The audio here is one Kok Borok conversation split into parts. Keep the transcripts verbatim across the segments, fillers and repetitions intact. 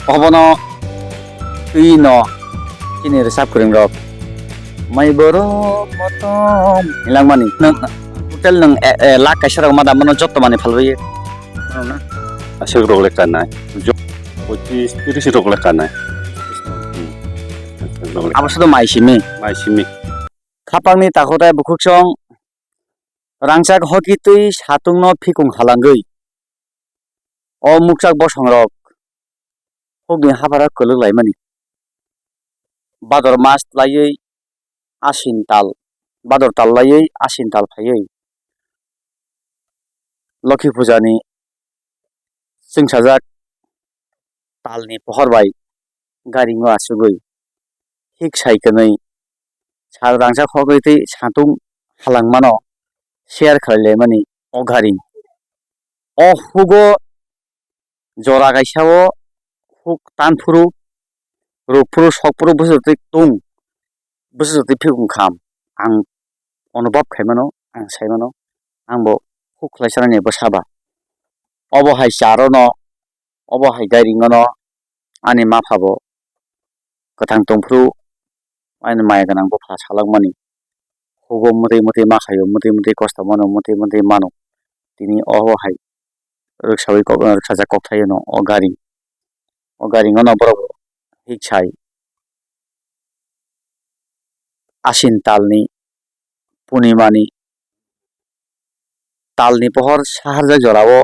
Obono twi no chini rwchap kwrwng rok mai borok motom hilangmani nwng total nwng, eh, eh, lakh kaisa rok ma da mano jotto mani phalwi. Aswk rok le kanai. Jo-, pochis tiris rok le kanai. Hmm. Abo sodo mai simi. Mai simi. Khapangni takhuk tai bukhuksong rangchak hoki twi satungno phikung halangwi o mukchak bosongrok hukni hapharo kwlwk laimani. Bador mas laiwi asin tal, bador tal laiwi asin tal phaiwi Lokhi Puja ni chwngsajak talni pohor bai gari o achugwi hik sai kwnwi sal rangchak hokwi tei satung halangmano share khlai laimani o gari. O hugo jora kaisa o huk tanphuru, rukphuru, sokphuru bwswk twi tung, bwswk twi phikung kham. Ang onobab khaimano, ang saimano, ang bo huk khlai sanani bwsa ba. Obo hai charo no, obo hai gairing no ani mapha bo kwthang tongphuru ani maya gwnang bupha salakmani. Hugo mwtwi mwtwi ma khaio, mwtwi mwtwi kosto mano, mwtwi mwtwi mano. Tini obo hai rwksaui kok, rwksajak kokthaino o gari. O gari no borok hik sai. Asin talni punimani talni pohor saharjak jorao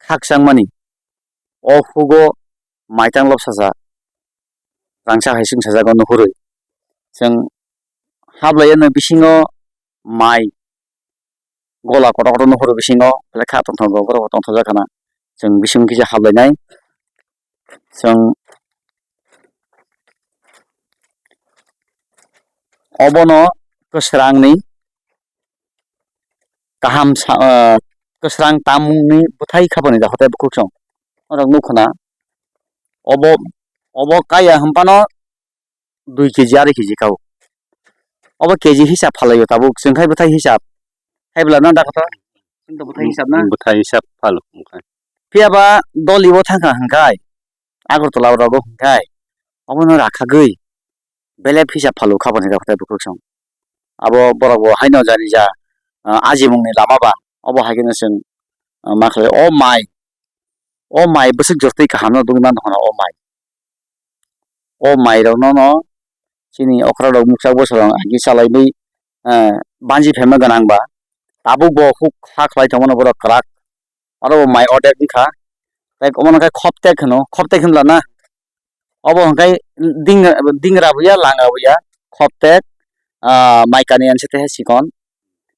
khakchangmani o hugo maitang lobsacha rangchak hai chwngsajak o nuhurwi. Chwng hablaiya no bisingo mai gola kotor kotor nuhuru bisingo belai kha tongthok borok bo tongthokjak khana. Chwng bising kisa hablainai. Chwng obono kwsrangni kaham sa-, ah, kwsrang tamungni bwthai khapani dakhotai bukhuksong norok nukho na. Obo, obo kaya hwnphano dui keji, arai keji kao. Obo keji hisab phalaio tabuk, chwng khai bwthai hisab. Hai bwla na dakhoto? Chwng to bwthai hisab na? Bwthai hisab phalo, bwthai. Phiya ba doli o thangkha hwnkhe, Agartala o rogo hwnkhe, obono rakhagwi belep hisab phalo khaboni rok tei bwkhwk song. Abo borok bo haino jani ja, ah, ajimungni lama ba, obo hai kheno chwng, ah, ma khlai o mai, o mai bwswk jotoi kaham no dugui mano hwnna o mai. O mairokno no chini okra rok mukchak bwsarok agi chalaimwi, eh, banchi phaima gwnang ba tabuk bo huk ha khlai tongmano borok kwrak. Oro bo mai ordek wngkha. Tei omono khe khoptek hwno, khoptek hwnla na? Obo hwnkhe ding-, dingra buya, langa buya, khoptek, ah, mai kani anse te hai chikon.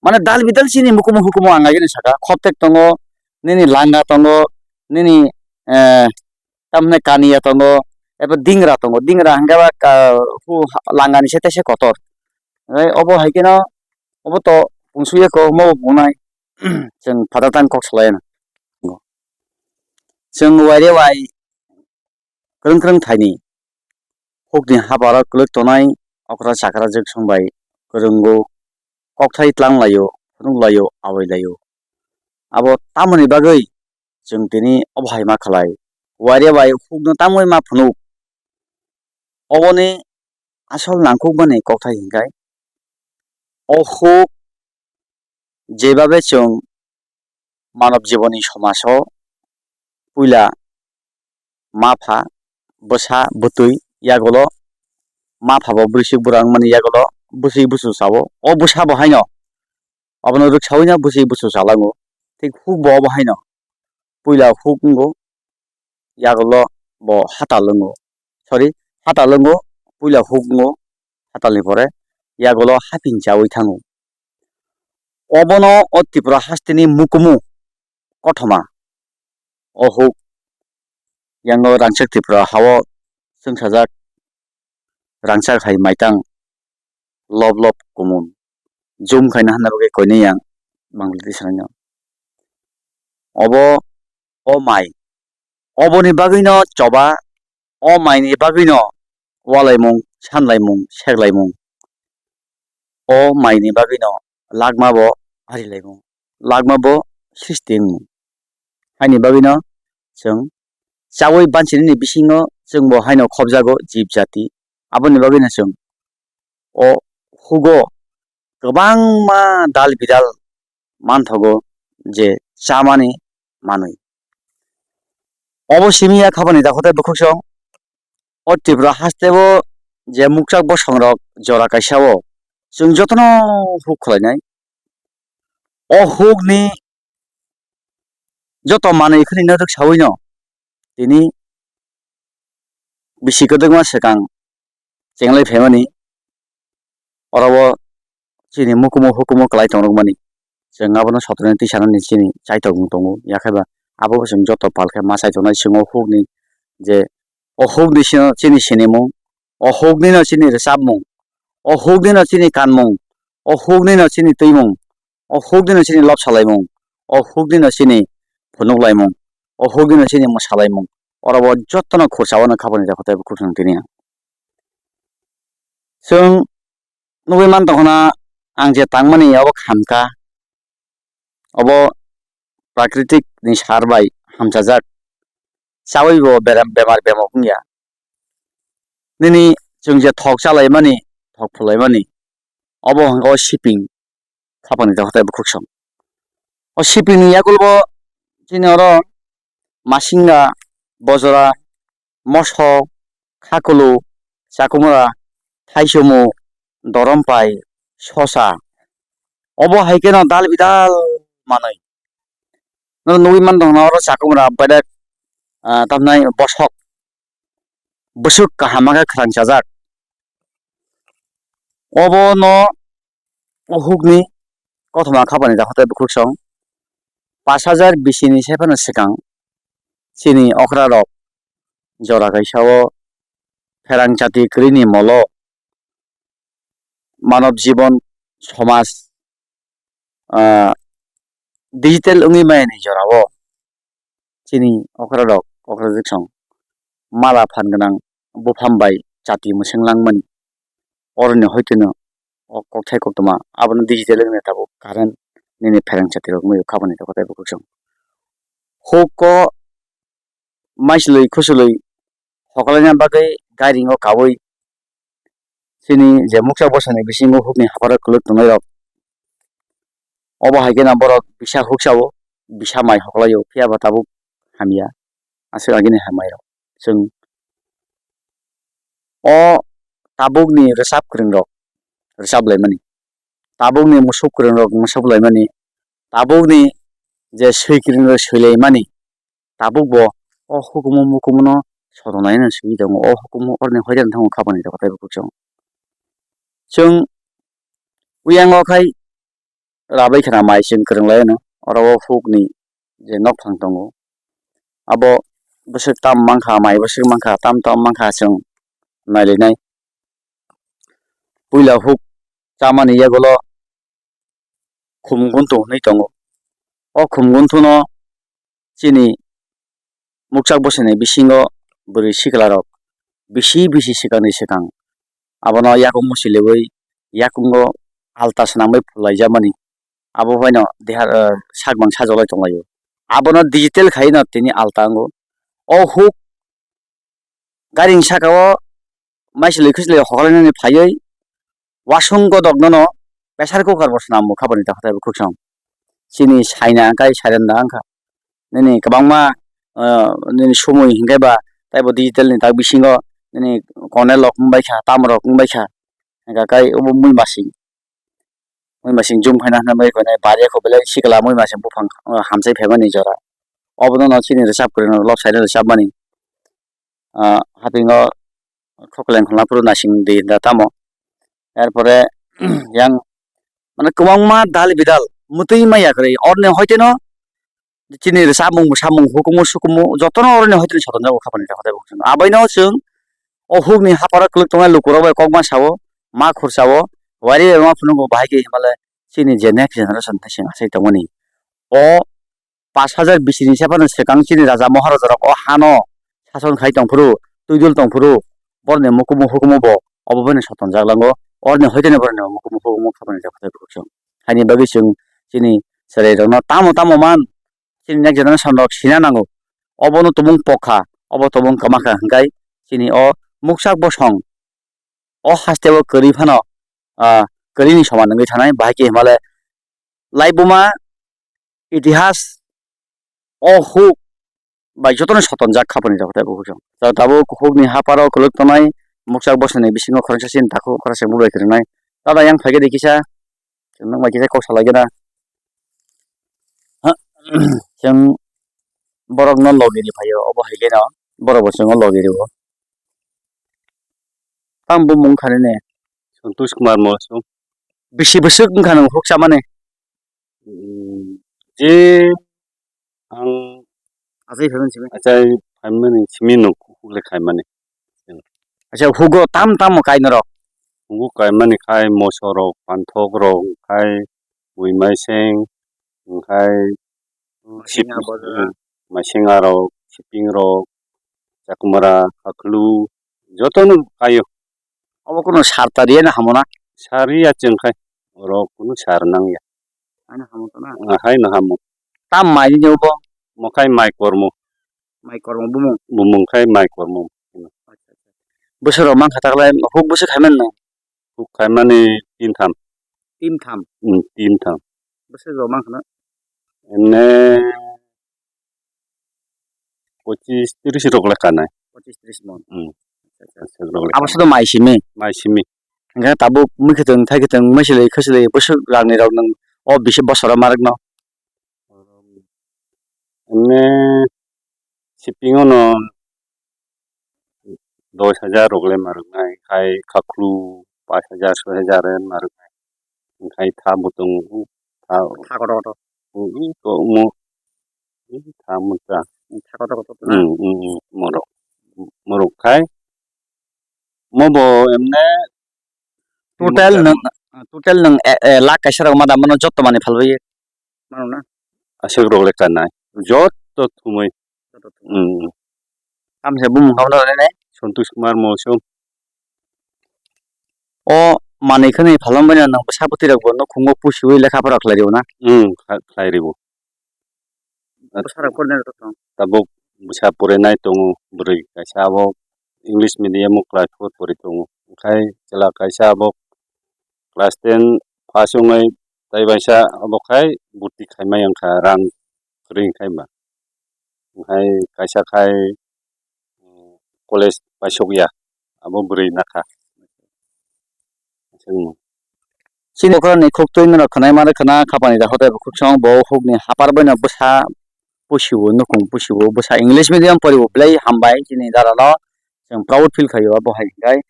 Mane dal bidal chini mukumu hukumu ang agini saka, khoptek tongo, nini langa tongo, nini, eh, tamne kaniya tongo, eba dingra tongo, dingra hwnkhe ba ka-, hu-, langani se tese kotor. Tei obo hai kheno, obo to pungsuya kok, omo bo pungnai, chwng father tang kok salai ano. Chwng waire wai kwrwng kwrwng thaini hukni haparo kwlwk tonai okra chakra jwksong bai kwrwngo, kokthai tlang laio, phunuk laio, awai laio. Abo tamoni bagwi chwng tini obo hai ma khlai? Waire bai hukno tamwi ma phunuk? Oboni asol nangkukmani kokthai hinkhe, o huk jebabe chwng manob jiboni somajo puila ma pha, bwsa, bwtwi, yagulo ma pha bo bwrwisik bwrang mani yagulo bwswi bwswk sao. O bwsa bo haino abono rwksaui no bwswi bwswk chalango. Thik huk bo obo haino puila huk wngo, yagulo bo hatal wngo. Sorry, hatal wngo, puila huk wngo, hatalni pore yagulo haping chaui thango. Obono o Tripura hasteni mukumu kothoma o huk yango rangchak Tripura hao chwngsajak rangchak hai maitang lob lob kumun jum khaina hanna bagwi koinwi yang Bangladesh rano. Obo o mai, oboni bagwino choba, o maini bagwino walaimung, sanlaimung, seklaimung. O maini bagwino lakma bo arilaimung, lakma bo sisti wngmung. Haini bagwino chwng chaui banchini bisingo chwngbo haino khobjago jib jati. Aboni bagwino chwng o hugo kwbangma dal bidal manthogo je chamani manwi. Obo simi ya khapani dakhotai bwkhwksong. O Tripura hasteo je mukchak bosongrok jora kaisao chwng jotono huk khwlainai. O hukni joto manwi khwnino rwksawino tini bisi kwdwkma swkang chenglai phaimani, orobo chini mukumu hukumu kwlai tongrwkmani. Chwng abono sotonwi twi sanani chini chaitokmung tongo, yakheba abo bo chwng joto pal khe ma chaitongnai. Chwng o hukni je o hukni sino chini sinimung, o huknino chini rwchapmung, o huknino chini kanmung, o huknino chini twimung, o huknino chini lobsalaimung, o huknino chini phunuklaimung, o huknino chini mwsalaimung, orobo jotono khursa wano khapani rokho tei bukhuk song tini ang. Chwng nugwi man tongkhna ang je tangmani obo khamkha, obo prakritik ni sar bai hamchajak, chaui bo bera-, bemar bemok wngya. Nini chwng je thok chalaimani, thok phwlaimani, obo hwnkha o siping khapani rokho tei bukhuk song. O siping ni yakulbo chini oro masinga, bojora, mosok, khakulu, chakumra, thaichumu, dorompai, sosa. Obo hai kheno dal bidal manwi. Nw nugwi man tongna oro chakumra bedek, ah, tamnai bosok. Bwswk kaham khe khwrang chajak. Obono o hukni kothoma khapani rokho tei bukhuk song. Pash hajar bisini se phano swkang chini okra rok jora kaisa o pherang chati kwrwini molo manob jibon somaj, ah, digital wngwi maya ni jora o chini okra rok, okra rok song mala phan gwnang buphang bai chati mwswng langmani. Oroni hoiteno o kokthai koktwma abono digital wngwi tabuk current nini pherang chati rok wngwi khabani rok tei bukhuk song. Huko maichwlwi khuchwlwi hoklaina bagwi gairingo kaui chini je muksa bosani bisingo hukni hapharo kwlwk tongnai rok. Obo hai kheno borok bisa huksa o, bisa mai hoklai o, phiya ba tabuk hamya. Aswk agini hamai rok. Chwng o tabukni rwchap kwrwng rok rwchap laimani, tabukni musuk kwrwng rok musuk laimani, tabukni je swi kwrwng rok swi laimani, tabuk bo o hukumu mukumu no sotonai no swi tongo. O hukumu oroni hoidan thango khapani rok tei bukhuk song. Chwng uyango khai rabai khna mai chwng kwrwng lai no, oro o hukni je nokphang tongo, abo bwswk tam mankha, mai bwswk mankha, tam tam mankha chwng nailainai. Puila huk chamani yagulo khum guntu hwnwi tongo. O khum guntu no chini mukchak bwsani bisingo bwrwi sikla rok bisi bisi swkangni swkang abono yakung muchilwi yakungo alta swnamwi phulai jamani. abo baino deha, ah, sak bang sajoklai tonglaio. Abono digital khaino tini alta wngo. O huk gari ni saka o maichwlwi khwchwlwi hoklainani phaiwi wasung godokno no pressure cooker bo swnam bo khabani ta khatai bo khukchang. Chini saina hwnkhe sairenda wngkha. Nini kwbangma, ah, nini somoi hwnkhe ba taibo digital ni tak bisingo nini konel rok wngbaikha, tam rok wngbaikha. Hwnkha kai obo mui masing. Mui masing jum khaina hwnwi bai khainai bari kho belai sikla mui masing buphang, ah, hamsai phaimani jora. Obono no chini rwchap kwrwino lok saino rwchapmani. Ah, hapingo khokleng khwlapro nasing di da tamo. Erpore yang mane kwbangma dal bidal mwtwi maya kwrwi orni hoiteno chini rwchapmung bwsamung hukumu sukumu jotono oroni hoiteno sotonjago khapani ta hotai bo chwng. Abaino chwng o hukni haparo kwlwk tongnai lukurok bai kokma sao, ma khursa-o, wari bai ma phunukgo bahai khe hinmale chini je next generation tei chwng achai tongmani. O pash hajar bisini se phano swkang chini raja maharaja rok o hano sason khai tongphuru, twidul tongphuru, borni mukumu hukumu bo obo bai no sotonjak lango. Orni hoiteno borni mukumu hukumu khapani ta hotai bo chwng. Haini bagwi chwng chini chwrai rokno tamo tamo man chini next generation rok sina nango. Obono tubung pokha, obo tubung kwmakha hwnkhe chini o muksak bosong o haste o kwrwi phano, ah, kwrwini soman wngwi thanai, bahai khe hinmale laibuma itihas o huk bai jotono sotonjak khapani rok tei bo huk. Tabuk hukni haparo kwlwk tongnai muksak bosongni bisingo khoroksa chini takhuk khoroksa bwbai kwrwngnai. Tada yang phaikhe de kisa, chwng nukmai kisa kok salai gana. Chwng borokno logi ri phaio, obo hai kheno borok bo chwngno logi rio. Tamo bumung wngkha nini? Santosh Kumar Mosum. Bisi bwswk wngkha nwng huk chamani? Hmm, je ang achai phaimani simi? Achai phaimani simi nwng huk le khaimani. Acha hugo tam tamo kai norok? Hugo kaimani khai moso rok, panthok rok, khai mui maiseng, khai Masinga sip-, bojra. Masinga rok, siping rok, chakmara, hakhlu, jotono kaio. Obo kunu sar ta riya na hamo na? Sar riya chwng khai, oro kunu sar nang ya. Haino hamo to na? Ah, haino hamo. Tam mai ni obo? Mo khai mai kormo. Mai kormo bumung? Bumung khai mai kormo. Bwswk rok mankha taklai, huk bwswk khai mano? Huk khaimani tin tham. Tin tham? Hmm, tin tham. Bwswk rok mankha na? Emne pochis tris rok le kanai. Pochis tris mon. Hmm. Acha, acha. Bwswk rok le kanai. Abo sodo mai simi? Mai simi. Hingke tabuk mui khwtwng, thai khwtwng, maichwlwi, khwchwlwi, bwswk rangni rok nwng o bisi bosoro ma rwkno? Emne sipingo no dos hajar rok le ma rwknai, khai khakhlu pash hajar, soi hajar le ma rwknai. Khai tha bwtwng, tha, tha kotor kotor. Ui, to mo, ui, tha mutha. Tha kotor kotor na? Hmm, hmm, hmm, morok. Morok khai. Mo bo emne total nwng, total nwng, eh, eh, lakh kaisa rok ma da mano jotto manwi phalwi. Mano na? Aswk rok le kanai. Jotto thumwi. Jotto thumwi. Hmm. Tamse bumung kabo no rene? Santosh Kumar Mosum. O manwi khwnwi phalong bai no nwng bwsa bwtwi rok bo nukhungo pusiwi lekha pora khlai rw na? Hmm, kha-, khlai rw. Bwsarok pornai rok tong? Tabuk bwsa porinai tongo, bwrwi kaisa abo English medium o class four pori tongo. Khai chwla kaisa abo class ten pass wngwi tei waisa abo khai bwrwi khaimai wngkha rang kwrwi khai ba. Khai kaisa khai college paisok ya, abo bwrwi nakha. Chini okra ni khuk twi mano khwnai mano khwna khapani da hotai khuk song bo huk ni hapar bai no bwsa pusibo nukung pusibo bwsa English medium poribo belai hambai chini dara no chwng proud feel khaio abo hai hwnkhe,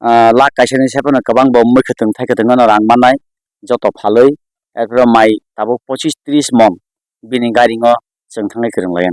ah, lakh kaisa ni sai phano kwbang bo mui khwtwng thai khwtwng no rang mannai joto phalwi erphuru mai tabuk pochis tris mon bini gari no chwng thangwi kwrwng lai.